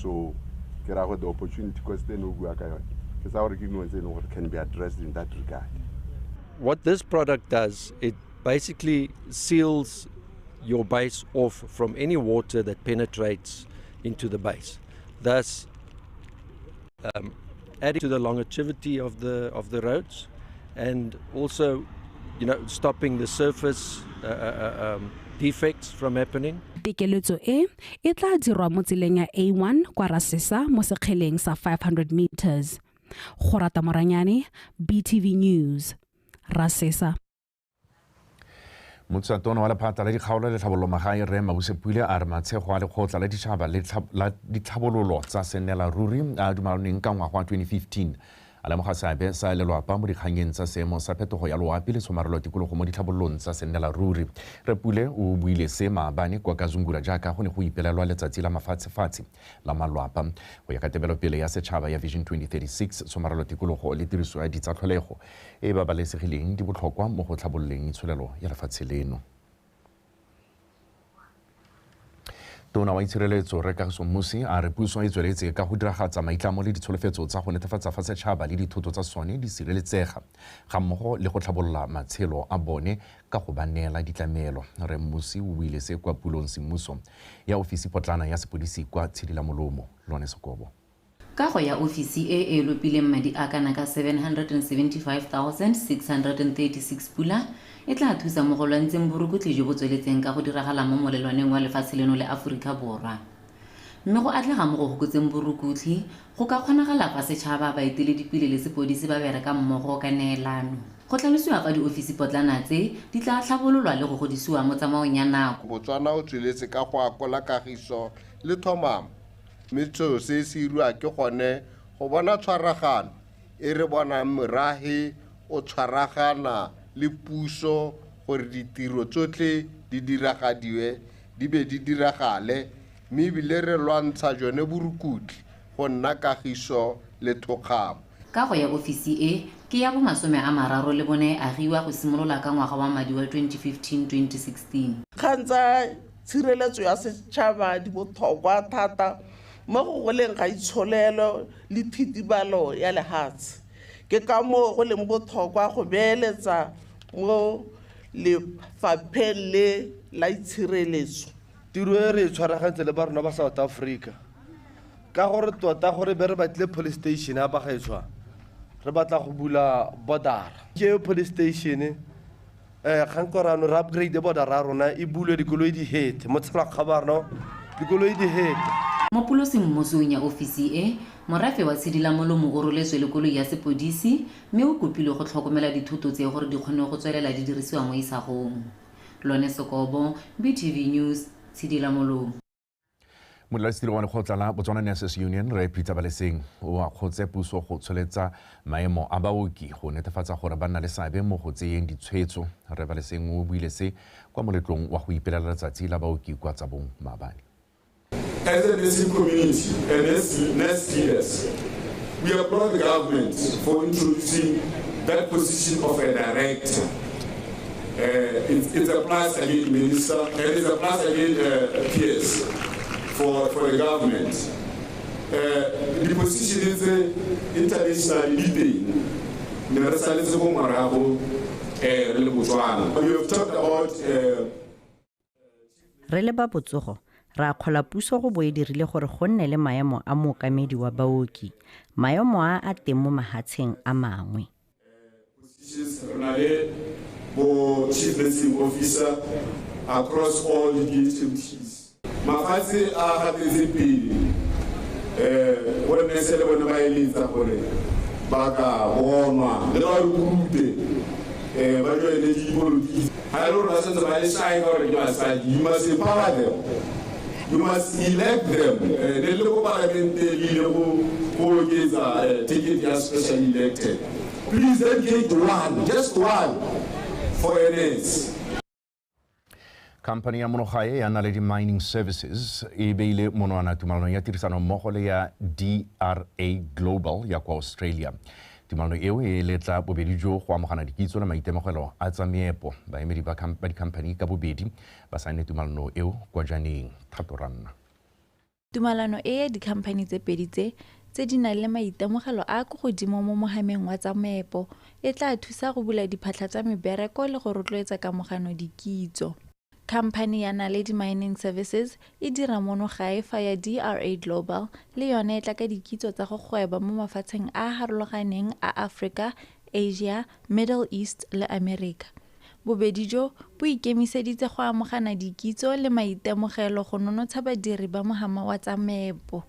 So ke ra gore the opportunity cost eno o bua ka yone, ke tsa gore ke dingwe tse e leng gore can be addressed in that regard. What this product does, it basically seals your base off from any water that penetrates into the base, thus adding to the longevity of the roads, and also, stopping the surface defects from happening. Tekeletso e e tla dirwa mo tseleng ya A1 kwa Rasesa mo sekgeleng sa 500 meters. Gorata Moranyane, BTV News, Rasesa. Motsatona wa lephata la dikgaolo le tlhabololo magae Rre Mabuse Pule a re matshego a lekgotla la ditšhaba le la ditlhabololo tsa sennela ruri a dumalaneng ka ngwaga wa 2015 a lemoga seabe sa lelwapa mo dikgangeng tsa seemo sa phetogo ya loapi le tshomarelo tikologo mo ditlhabololong tsa sennela ruri. Rre Pule o buile se maabane kwa Kazungula jaaka go ne go ipelelwa letsatsi la mafatshefatshe la malwapa. Go ya ka tebelopele ya setšhaba ya Vision 2036, tshomarelo tikologo le tiriso ya ditsatlholego e babalesegileng di botlhokwa mo go tlhabololeng itsholelo ya lefatshe leno. Tona wa Itshireletso Rre Kagiso Mmusi a re puso e tsweletse ka go diragatsa maitlamo le ditsholofetso tsa go netefatsa fa setšhaba le dithoto tsa sone di sireletsega ga mmogo le go tlhabolola matshelo a bone ka go ba neela ditlamelo. Rre Mmusi o buile se kwa pulong semmuso ya ofisi potlana ya sepodisi kwa Tshidilamolomo, Lone Sekobo. Kago ya ofisi e e lopileng madi a kana ka 775,636 pula e tla thusa mo go lwantseng borukutlhi jo bo tsweletseng ka go diragala mo molelwaneng wa lefatshe leno le Aforika Borwa. Mme go atlega mo go fokotseng borukutlhi go ka kgonagala fa setšhaba, baeteledipele le sepodisi ba bereka mmogo ka neelano. Go tlhalosiwa fa diofisi potlana tse di tla tlhabololwa le go godisiwa mo tsamaong ya nako. Botswana o tsweletse ka go akola kagiso le thomamo, mme seo se se iriwa ke gone go bona tshwaragano e re bonang morahe o tshwaragana le puso gore ditiro tsotlhe di diragadiwe di be di diragale, mme ebile re lwantsha jone borukutlhi go nna kagiso le thokgamo. Kago ya ofisi e ke ya bo 34 e agiwa go simolola ka ngwaga wa madi wa 2015-2016. Kgang tsa tshireletso ya setšhaba di botlhokwa thata mo go goleng ga itsholelo le thitibalo ya lehatshe. Ke ka moo go leng botlhokwa go beeletsa mo lefapheng le la itshireletso. Tiro e re e tshwaragantse le ba rona ba South Africa ka gore tota gore be re batlile police station ya bagaetshwa, re batla go bula border. Ke police station kgang ke gore re upgrade border ya rona e bulwe dikoloi di hete mo tshelakgabarno dikoloi di hete. Mo polosemmusong ya ofisi e, morafe wa Tshidilamolomo o roletswe le koloi ya sepodisi mme o kopilwe go tlhokomela dithoto tse gore di kgone go tswelela di dirisiwa mo isagong. Lone Sekobo, BTV News, Tshidilamolomo. Modulasetilo wa lekgotla la Botswana Nurses Union Rre Peter Baleseng o akgotse puso go tsholetsa maemo a baoki go netefatsa gore ba nna le seabe mo go tseyeng ditshwetso. Rre Baleseng o buile se kwa moletlong wa go ipelela letsatsi la baoki kwa Tsabong maabane. As a nursing community and nurse leaders, we applaud the government for introducing that position of a director. It's a plus again, Minister, and it's a plus again, PS, for the government. The position is internationally leading. We have talked about. Re le ba botsogo, ra akgola puso go bo e dirile gore go nne le maemo a mookamedi wa baoki, maemo a a teng mo mahatsheng a mangwe. Re na le bo chief nursing officer across all the DHMTs. Mafatshe a gatetse pele, bo nurse le bone ba eletsa gore ba ka bonwa le ba recruite, ba joine dipolotiki. Ha e le gore ba santse ba le shy ka gore ke basadi, you must empower them. You must elect them. Ne le ko palamente le ile go oketsa ticket ya specially elected. Please dedicate one, just one, for a nurse. Company ya Monogae ya Naledi Mining Services e beile monwana tumalanong ya tirisano mmogo le ya DRA Global ya kwa Australia. Tumalano eo e letla bobedi jo go amogana dikitso le maitemogelo a tsa meepo. Baemedi ba dikhamphani ka bobedi ba saene tumalano eo kwa Janeng. Thato Ranna. Tumalano e ya dikhamphani tse pedi tse, tse di nang le maitemogelo a a kwa godimo mo mohameng wa tsa meepo, e tla thusa go bula diphatlha tsa mebereko le go rotloetsa kamogano dikitso. Khamphani ya Naledi Mining Services e dira mono gae fa ya DRA Global le yone e tla ka dikitso tsa go gweba mo mafatsheng a a harologaneng a Afrika, Asia, Middle East le Amerika. Bobedi jo bo ikemiseditse go amogana dikitso le maitemogelo go nonotsha badiri ba mohama wa tsa meepo.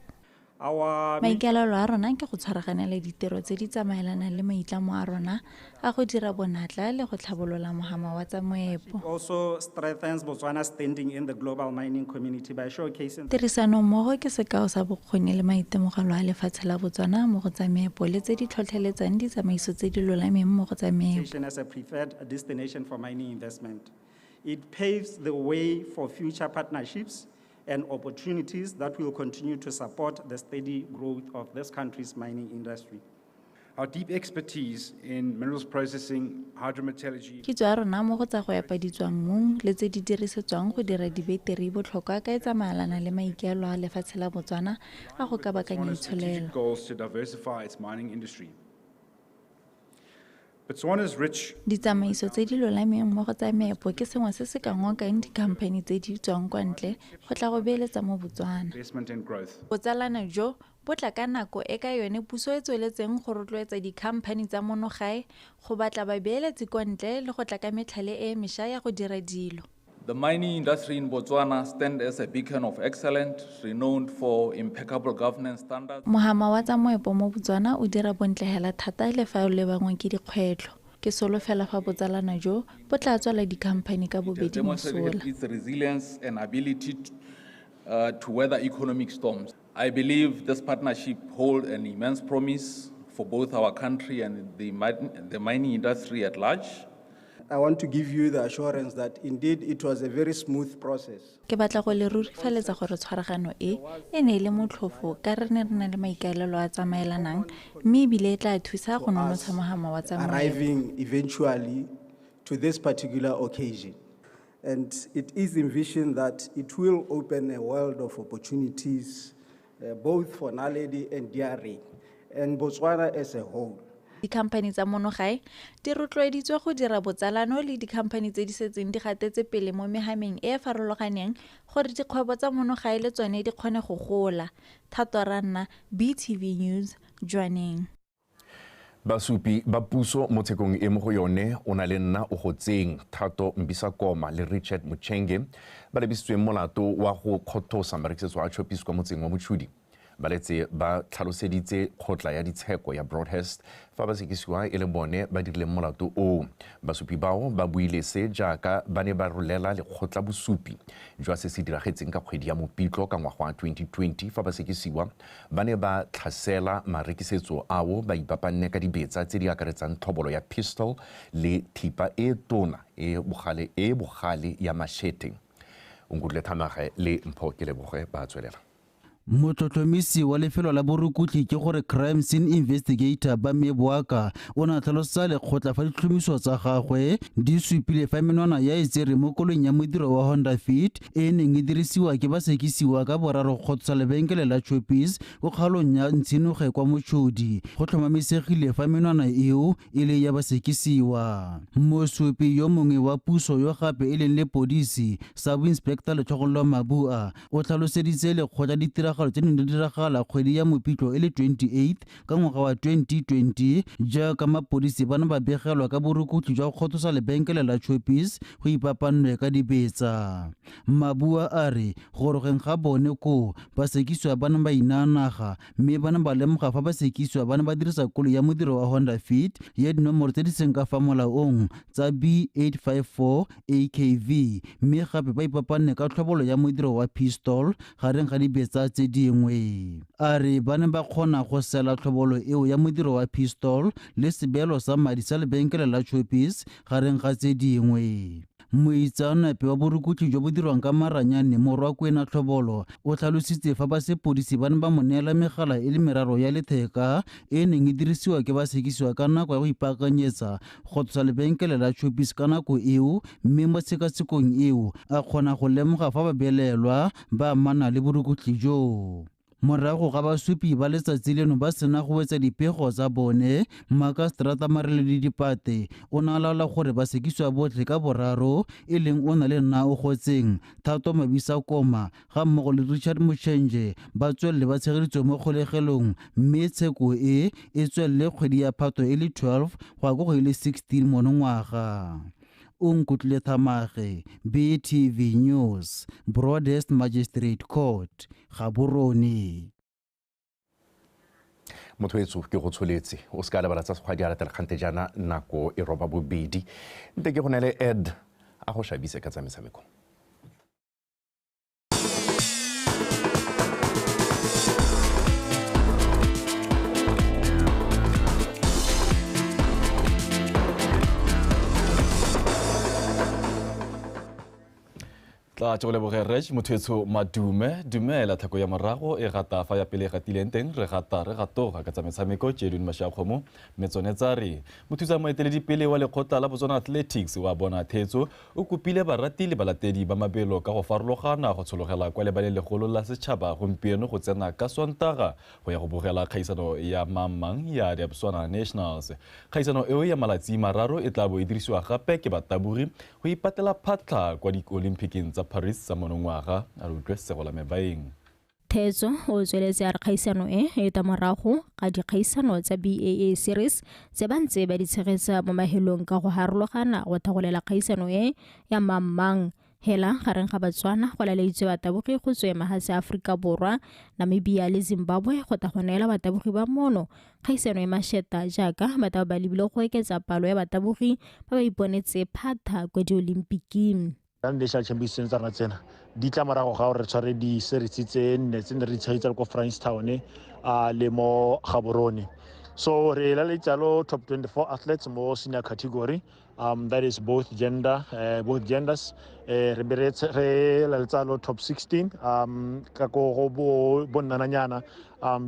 Maikaelelo a rona ke go tshwaraganela ditiro tse di tsamaelanang le maitlamo a rona a go dira bonatla le go tlhabolola mohama wa tsa moepo. Also strengthens Botswana's standing in the global mining community by showcasing Tirisanommogo ke sekao sa bokgoni le maitemogelo a lefatshe la Botswana mo go tsa meepo le tse di tlhotlheletsang ditsamaiso tse di lolameng mo go tsa meepo. as a preferred destination for mining investment. It paves the way for future partnerships and opportunities that will continue to support the steady growth of this country's mining industry. Our deep expertise in minerals processing, hydrometallurgy, Kitso ya rona mo go tsa go epa ditswammung le tse di dirisetswang go dira dibeteri e botlhokwa ka e tsamaelana le maikaelelo a lefatshe la Botswana a go kabakanya Botswana's strategic itsholelo. goals to diversify its mining industry. Botswana's rich Ditsamaiso tse di lolameng mo go tsa meepo ke sengwe se se ka ngokang dikhamphani tse di tswang kwa ntle go tla go beeletsa mo Botswana. investment and growth. Botsalano jo bo tla ka nako e ka yone puso e tsweletseng go rotloetsa dikhamphani tsa mono gae go batla babeeletsi kwa ntle le go tla ka metlhale e mešwa ya go dira dilo. The mining industry in Botswana stands as a beacon of excellence, renowned for impeccable governance standards. Mohama wa tsa moepo mo Botswana o dira bontle hela thata le fa o lebanwe ke dikgwetlho. Ke solofela fa botsalano jo bo tla tswela dikhamphani ka It has bobedi demonstrated mosola. its resilience and ability to weather economic storms. I believe this partnership holds an immense promise for both our country and the mining industry at large. I want to give you the assurance that indeed it was a very smooth process. Ke batla go le rurifaletsa gore tshwaragano e e ne e le motlhofo ka re ne re na le maikaelelo a tsamaelanang mme ebile e tla thusa go nonotsha mohama wa tsa moepo. Arriving eventually to this particular occasion. And it is envisioned that it will open a world of opportunities both for Naledi and DRA and Botswana as a whole. Dikhamphani tsa mono gae di rotloeditswe go dira botsalano le dikhamphani tse di setseng di gatetse pele mo mehameng e e farologaneng gore dikgwebo tsa mono gae le tsone di kgone go gola. Thato Ranna, BTV News, Jwaneng. Basupi ba puso mo tshekong e mo go yone o na le nna o go tseng Thato Mbisakoma le Richard Mutshenge ba lebisitsweng molato wa go kgothosa marekisetso a Choppies kwa motseng wa Mochudi. Ba letse ba tlhaloseditse kgotla ya ditsheko ya Broadhurst fa ba sekisiwa e le bone ba dirileng molato oo. Basupi bao ba buile se jaaka ba ne ba rolela lekgotla bosupi jwa se se diragetseng ka kgwedi ya Mopitlo ka ngwaga wa 2020 fa ba sekisiwa ba ne ba tlhasela marekisetso ao ba ipapanne ka dibetsa tse di akaretsang tlhobolo ya pistol le thipa e tona e bogale ya machete. Nkutlwe Thamage le Mpho Keleboge ba tswelela. Motlhotlhomisi wa lefelo la borukutlhi ke gore crime scene investigator ba Meboaka o ne a tlhalosa lekgotla fa ditlhomiso tsa gagwe di supile fa menwana ya e tsere mo koloing ya modiro wa Honda Fit e neng e dirisiwa ke basekisiwa ka boraro go kgotsa lebenkele la Choppies ko kgaolong ya Ntshinoge kwa Mochudi. Go tlhomamisegile fa menwana eo e le ya basekisiwa. Mosupi yo mongwe wa puso yo gape e leng lepodisi Sub Inspector Letlhogonolo Mabua o tlhaloseditse lekgotla ditiragalo tse di diragala kgwedi ya Mopitlo e le 28 ka ngwaga wa 2020 jaaka mapodisi ba ne ba begelwa ka borukutlhi jwa go kgothosa lebenkele la Choppies go ipapannwe ka dibetsa. Mabua a re gorogeng ga bone koo basekisiwa ba ne ba inaanaga mme ba ne ba lemoga fa basekisiwa ba ne ba dirisa koloi ya modiro wa Honda Fit ya dinomoro tse di seng ka fa molaong tsa B854 AKV mme gape ba ipapanne ka tlhobolo ya modiro wa pistol gareng ga dibetsa tse dingwe. A re ba ne ba kgona go sela tlhobolo eo ya modiro wa pistol le sebeelo sa madi sa lebenkele la Choppies gareng ga tse dingwe. Moitseanape wa borukutlhi jo bo dirwang ka maranyane Morwa Kwena Tlhobolo o tlhalositse fa ba sepodisi ba ne ba mo neela megala e le meraro ya letheka e neng e dirisiwa ke basekisiwa ka nako ya go ipaakanyetsa go tlosa lebenkele la Choppies ka nako eo, mme mo tshekatshekong eo a kgona go lemoga fa ba belaelwa ba amana le borukutlhi joo. Morago ga basupi ba letsatsi leno ba sena go wetsa dipego tsa bone, Makaseterata Mareledi Dipate o ne a laola gore basekisiwa botlhe ka boraro, e leng Onalenna Ogotseng, Thato Mabisa Koma ga mmogo le Richard Mochenje, ba tswelele ba tshegeditswe mo kgolegelong, mme tsheko e e tswelele kgwedi ya Phatwe e le 12 go ya ko go e le 16 monongwaga. Onkutlwile Thamage, BTV News, Broadest Magistrate Court, Gaborone. Motho etso ke go tsholetse o se ka lebala tsa sekgwa di a latela kgante jaana nako e roba bobedi nte ke go neele ed a go shabise ka tsa metshameko. Tla tšo leboge Reg motho madume dumela tlhako ya morago e gata fa ya pele e gatileng teng re gata re gatoga ka tsa metshameko Jedun Mashakgomo mme tsone tsa re mothusa moeteledipele wa lekgotla la Botswana Athletics wa bona Thetso o kopile barati le balatedi ba mabelo ka go farologana go tshologela kwa lebaleng legolo la setšhaba gompieno go tsena ka Sontaga go ya go bogela kgaisano ya Mamang ya Botswana Nationals. Kgaisano eo ya malatsi mararo e tla bo e dirisiwa gape ke batabogi go ipatela phatlha kwa di-Olympic tsa Paris sa monongwaga. A re utlwe Segola Mebaeng. Thetso o tsweletse a re kgaisano e e ta morago ga dikgaisano tsa BAA series tse ba ntse ba di tshegetsa mo mahelong ka go harologana go thagolela kgaisano e ya Mamang. Hela gareng ga Batswana go laleditswe batabogi go tswe mahatshe a Aforika Borwa, Namibia le Zimbabwe go tla go neela batabogi ba mono kgaisano e masheta jaaka batho ba lebile go oketsa palo ya batabogi ba ba iponetse phatha kwa di-Olympiking. National Championships tsa rona tsena di tla morago ga gore re tshware di-series tse nne tse ne re di tshwaetsa ko Francistown le mo Gaborone. So re laleditse top 24 athletes mo senior category, that is both gender, both genders. Re be re laletsa top 16 ka ko go bo nnananyana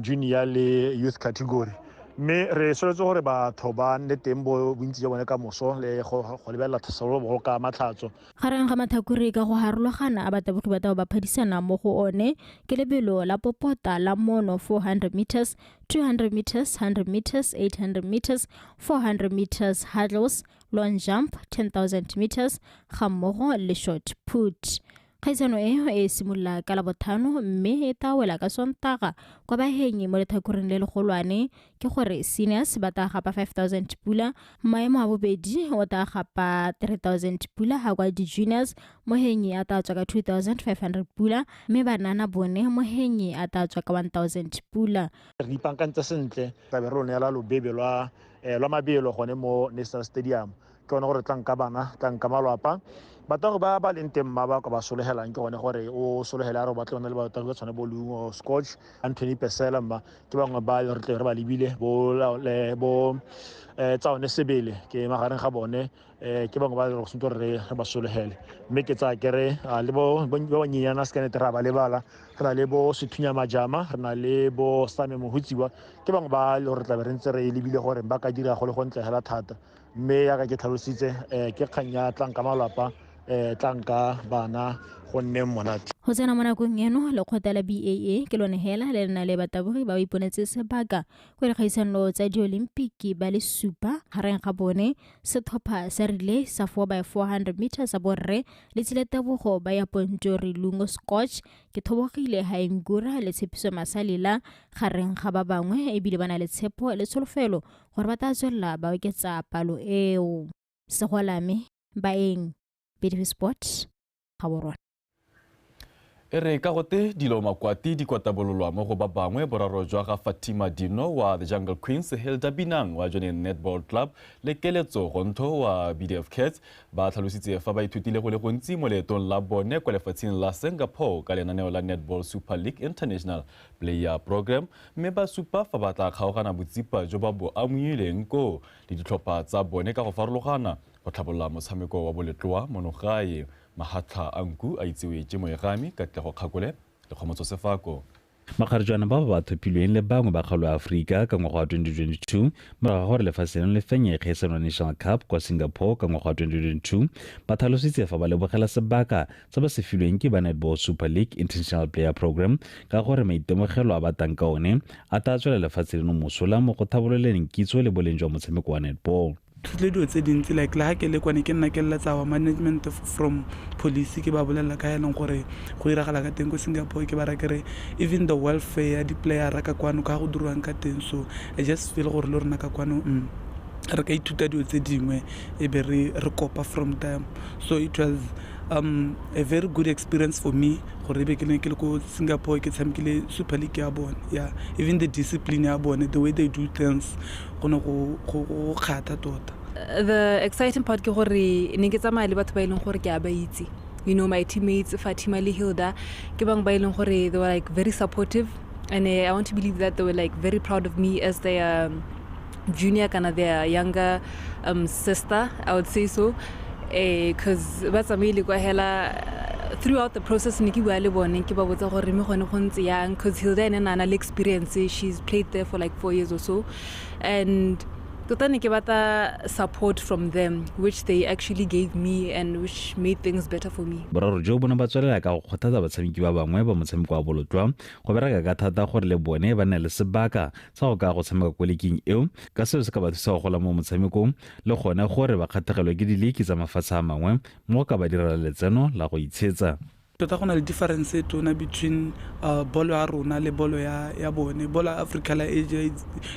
junior le youth category. Mme re soletse gore batho ba nne teng bontsi jwa bone ka moso le go lebelela segolobogolo ka matlhatso. Gareng ga mathakore ka go harologana a batabogi ba tao ba phadisana mo go one ke lebelo la popota la mono 400 meters, 200 meters, 100 meters, 800 meters, 400 meters hurdles, long jump, 10,000 meters ga mmogo le shot put. Kgaisano e e simolola ka Labotlhano mme e tla wela ka Sontaga kwa bahenyi mo lethakoreng le legolwane, ke gore seniors ba tla gapa 5,000 pula, maemo a bobedi o tla gapa 3,000 pula ha kwa di-juniors mohenyi a tla tswa ka 2,500 pula, mme banana bone mohenyi a tla tswa ka 1,000 pula. Re ipaakantse sentle, tla be re lo neela lobebe lwa mabelo gone mo National Stadium. Ke gone gore tlang ka bana, tlang ka malwapa. Batho ba ba leng teng ba ba ka ba sologelang ke gone gore o sologele a re o batle one le batho ba tshwane bo Lungo Scotch, Anthony Pesela mma ke bangwe ba re tle re ba lebile bo Tsaone Sebele ke magareng ga bone, ke bangwe ba re go sentse re ba sologele. Mme ke tsaya ke re le bo ba banyenyana se ka nete ra ba lebala, re na le bo Sethunya Majama, re na le bo Same Mohutsiwa, ke bangwe ba le gore tla be re ntse re lebile gore ba ka dira go le gontle hela thata. Mme yaka ke tlhalositse ke kgang ya tlang ka malwapa, tlang ka bana go nne monate. Go tsena mo nakong eno lekgotla la BAA ke lone hela le le na le batabogi ba ba iponetse sebaka kwa dikgaisano tsa di-Olimpiki ba le supa, gareng ga bone setlhopha sa relay sa 4x400 meters sa borre le tsile tebogo ba ya Pontori Lungo Scotch, ke Thobogile Haingura le Tshepiso Masalela gareng ga ba bangwe, ebile ba na le tshepo le tsholofelo gore ba tla tswelela ba oketsa palo eo. Segolame Baeng, BTV Sport, Gaborone. E re ka gote dilo makwati di kwatabololwa mo go ba bangwe boraro jwa ga Fatima Dino wa The Jungle Queens, Hilda Binang wa Jwaneng Netball Club le Keletso Gontho wa BDF Cats ba tlhalositse fa ba ithutile go le gontsi mo leetong la bone kwa lefatsheng la Singapore ka lenaneo la Netball Super League International Player Program, mme ba supa fa ba tla kgaogana botsipa jo ba bo amogileng koo le ditlhopha tsa bone ka go farologana go tlhabolola motshameko wa boletloa mono gae. Mahatlha a nku a itsewe ke Moegami, Katlego Kgakole le Kgomotso Sefako. Makgarejwana ba ba thopilweng le bangwe ba kgaolo ya Aforika ka ngwaga wa 2022 morago ga gore lefatshe leno le fenye kgaisano National Cup kwa Singapore ka ngwaga wa 2022 ba tlhalositse fa ba lebogela sebaka se ba se filweng ke ba Netball Super League International Player Program ka gore maitemogelo a ba tang ka one a tla tswela lefatshe leno mosola mo go tlhabololeng kitso le boleng jwa motshameko wa netball. Thutile dilo tse dintsi, like le ha ke le kwane ke nna ke leletsa wa management from police, ke ba bolelela ka e leng gore go iragala ka teng ko Singapore, ke ba ra kere even the welfare ya di-playera ka kwano ka go dirwang ka teng. So I just feel gore le rona ka kwano re ka ithuta dilo tse dingwe e be re kopa from them. So it was a very good experience for me gore e be ke ne ke le ko Singapore, ke tshamekile Super League ya bone. Yeah, even the discipline ya bone, the way they do things, go ne go kgatha tota. The exciting part ke gore ne ke tsamaya le batho ba e leng gore ke a ba itse. You know, my teammates Fatima le Hilda ke bangwe ba e leng gore they were like very supportive, and I want to believe that they were like very proud of me as their junior kana their younger sister, I would say so. Because ba tsamaile kwa hela throughout the process ne ke bua le bone ke ba botsa gore mme gone go ntse yang, because Hilda ene na le experience, she's played there for like 4 years or so, and tota ne ke batla support from them, which they actually gave me and which made things better for me. Boraro jo bone ba tswelela ka go kgothatsa batshameki ba bangwe ba motshameko wa bolotloa go bereka ka thata gore le bone ba nne le sebaka sa go ka go tshameka ko leking eo, ka seo se ka ba thusa go gola mo motshamekong le gone gore ba kgatlhegelwe ke diliki tsa mafatshe a mangwe mo ka ba direla letseno la go itshetsa. Tota go na le difference e tona between bolo ya rona le bolo ya bone. Bolo ya Africa la Asia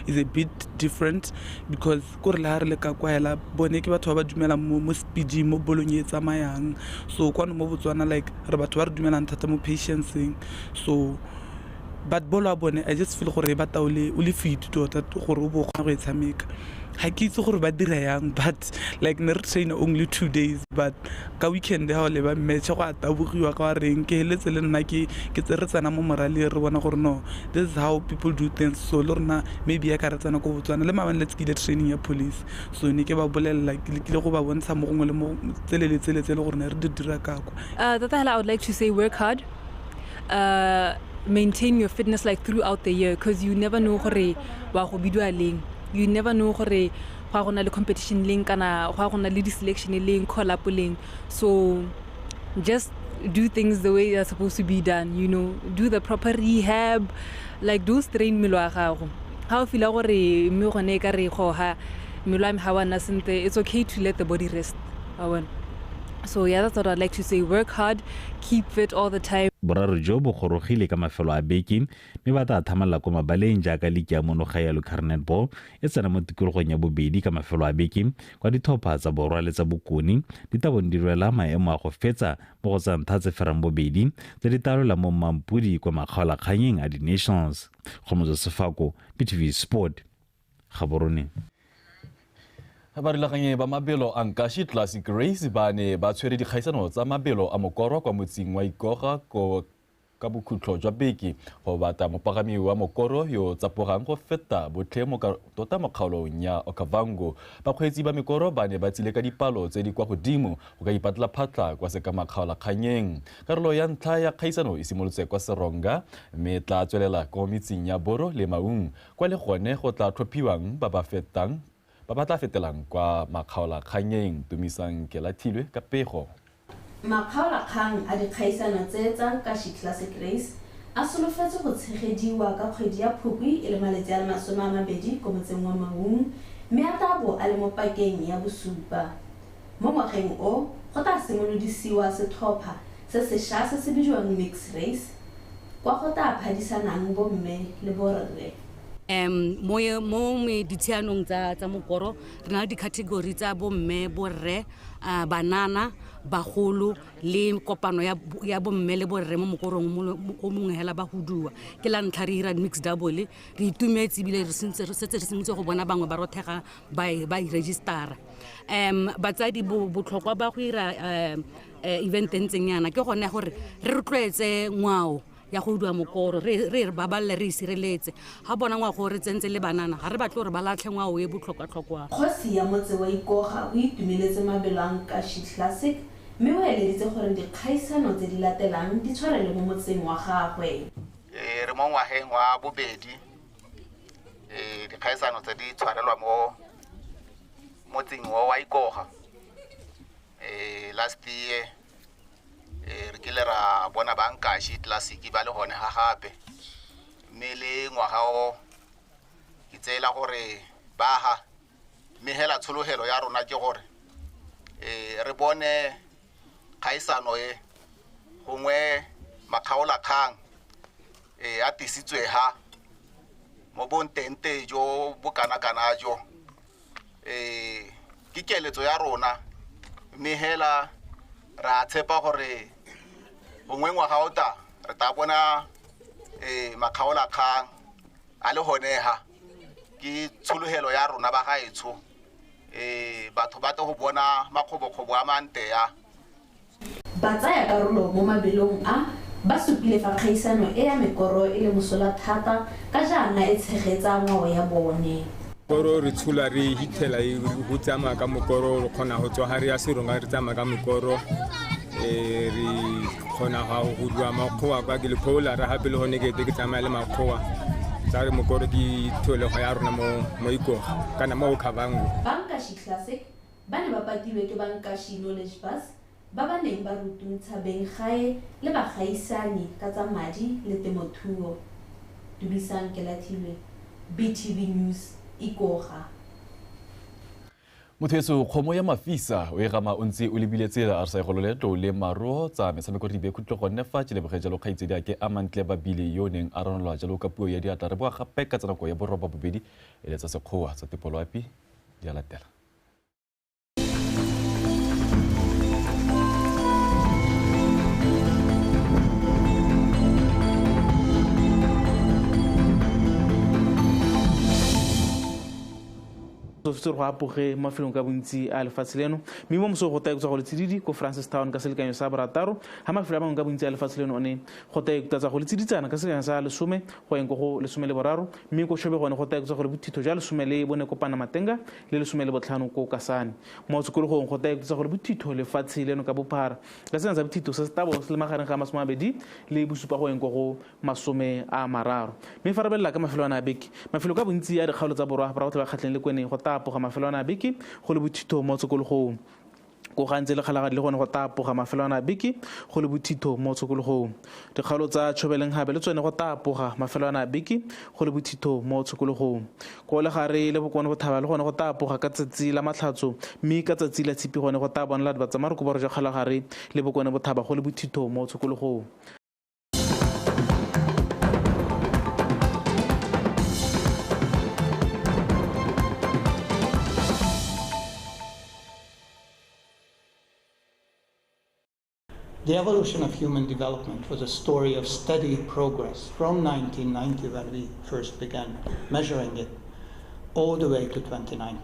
is a bit different because kore le ha re le ka kwa hela bone ke batho ba ba dumelang mo speed mo bolong e tsamayang. So kwano mo Botswana like re batho ba re dumelang thata mo patience-eng. So but bolo ya bone I just feel gore ba taole o le fit tota gore o bo kgona go e tshameka. Ga ke itse gore ba dira yang, but like ne re train only 2 days, but ka weekend ha o leba match go a tabogiwa ka reng ke heletse le nna ke tse re tsena mo morale re bona gore no, this is how people do things. So le rona maybe ya ka re tsena ko Botswana le maabane le tsekile training ya police, so ne ke ba bolelela ke lekile go ba bontsha mo gongwe le mo tsele le tsele tsele gore ne re di dira ka kwa. Tota hela I would like to say work hard, maintain your fitness like throughout the year, because you never know gore wa go bidiwa leng. You never know gore go go na le competition leng kana go go na le di-selection leng, call up leng. So just do things the way they're supposed to be done, you know, do the proper rehab, like do strain mmele wa gago. Ha o feel gore mme gone e ka re goga mmele wa me ha wa nna sentle, it's okay to let the body rest. So yeah, that's what I'd like to say. Work hard, keep fit all the time. Boraro jo bo gorogile ka mafelo a beke mme ba tla thamalla ko mabaleng jaaka liki ya monoga ya Local Netball e tsena mo tikologong ya bobedi ka mafelo a beke kwa ditlhopha tsa borwa le tsa bokone di tla bong di rwela maemo a go fetsa mo go tsa ntlha tse ferang bobedi tse di talola mo Mampudi kwa makgaolakganyeng a di-Nations. Kgomotso Sefako, BTV Sport, Gaborone. Barulaganyi ba mabelo a Nkashi Classic Race ba ne ba tshwere dikgaisano tsa mabelo a mokoro kwa motseng wa Ikoga ka bokhutlo jwa beke go batla mopagami wa mokoro yo tsapogang go feta botlhe tota mo kgaolong ya Okavango. Bakgweetsi ba mekoro ba ne ba tsile ka dipalo tse di kwa godimo go ka ipatla phatla kwa sekamakgaolakganyeng. Karolo ya ntlha ya kgaisano e simolotse kwa Seronga mme tla tswelela ko metseng ya Boro le Maung kwa le gone go tla tlhophiwang ba ba fetang ba ba tla fetelang kwa makgaolakganyeng. Tumisang Kelathilwe ka pego. Makgaolakgang a dikgaisano tse tsa Nkashi Classic Race a solofetse go tshegediwa ka kgwedi ya Phukwi e le malatsi a le 20 ko motseng wa Maung, mme a tla bo a le mo pakeng ya bosupa. Mo ngwageng o go tla simolodisiwa setlhopha se sešwa se se bidiwang Mix Race kwa go tla phadisanang bomme le borre. Mo ditshianong tsa mokoro re na le di-category tsa bomme, borre, banana, bagolo le kopano ya bomme le borre mo mokorong o mongwe hela ba huduwa. Ke la ntlha re ira mixed double, re itumetse ebile re setse re simolotse go bona bangwe ba rothega ba i-registera. Batsadi botlhokwa ba go ira event e ntseng yana ke gone gore re rotloetse ngwao ya go utlwa mokoro, re re baballe, re isireletse. Ga bona ngwago re tsentse le banana, ga re batle gore ba latlhe ngwao e botlhokwa-tlhokwa. Kgosi ya motse wa Ikoga o itumeletse mabelo a Nkashi Classic mme o eleditse gore dikgaisano tse di latelang di tshwarelwe mo motseng wa gagwe. Re mo ngwageng wa bobedi, dikgaisano tse di tshwarelwa mo motseng wa Ikoga. Last year re kile ra bona ba Nkashi Classic ba le gone ga gape, mme le ngwaga o ke tseela gore ba ga, mme hela tshologelo ya rona ke gore re bone kgaisano e gongwe makgaolakgang a tisitswe ha mo bontente jo bo kana-kana jo. Ke keletso ya rona, mme hela ra tshepa gore gongwe ngwaga o ta re tla bona makgaolakgang a le gone ha. Ke tshologelo ya rona ba gaetsho, batho ba tle go bona makgobokgobo a mante a. Ba tsaya karolo mo mabelong a ba supile fa kgaisano e ya mekoro e le mosola thata ka jaana e tshegetsa ngwao ya bone. Mokoro re tshola re hitlhela go tsamaya ka mokoro, re kgona go tswa ga re ya Seronga re tsamaya ka mokoro, re kgona go dua makgowa kwa ke lephola ra gape le gone ke ke tsamaya le makgowa. Tsa re mokoro ke tholego ya rona mo Ikoga kana mo Okavango. Ba Nkashi Classic ba ne ba patilwe ke ba Nkashi Knowledge Bus ba ba neng ba rutuntsha benggae le bagaisani ka tsa madi le temothuo. Dubisang Kelathilwe, BTV News, Ikoga. Motho etso kgomo ya mafisa o e gama o ntse o lebile tsela a re sa e golole tlou le maruo tsa metshameko re di bekhutlo gonne fa ke leboge jalo kgaitsedi a ke Amantle Babile yo neng a ranolwa jalo ka puo ya diatla. Re boa gape ka tsa nako ya 8:30 e le tsa sekgowa tsa tepoloapi di a latela. Go apoge mafelong ka bontsi a lefatshe leno, mme mo moso go taekutsa go le tsididi ko Francistown ka selekanyo sa 6, ga mafelo a mangwe ka bontsi a lefatshe leno one go taekutsa go le tsiditsana ka selekanyo sa 10 go yeng ko go 13, mme ko Chobe gone go taekutsa go le bothitho jwa 14 ko Panamatenga le 15 ko Kasane. Mo tshokologong go taekutsa go le bothitho lefatshe leno ka bophara ka selekanyo sa bothitho se se tabo se le magareng ga 27 go yeng ko go 30. Mme fa re belela ka mafelo a beke, mafelo ka bontsi a dikgaolo tsa borwa ba ba kgatlheng le kwene go tapoga mafelo a beke go le bothitho mo tshokologong. Ko gantsi le Kgalagadi le gone go tapoga mafelo a beke go le bothitho mo tshokologong. Dikgaolo tsa Tshobeleng gape le tsone go tapoga mafelo a beke go le bothitho mo tshokologong. Ko Legare le Bokone Bothaba le gone go tapoga ka tsatsi la Matlhatso, mme ka tsatsi la Tshipi gone go ta bonela batsamaroko borwa jwa Kgalagare le Bokone Bothaba go le bothitho mo tshokologong. The evolution of human development was a story of steady progress from 1990, when we first began measuring it, all the way to 2019.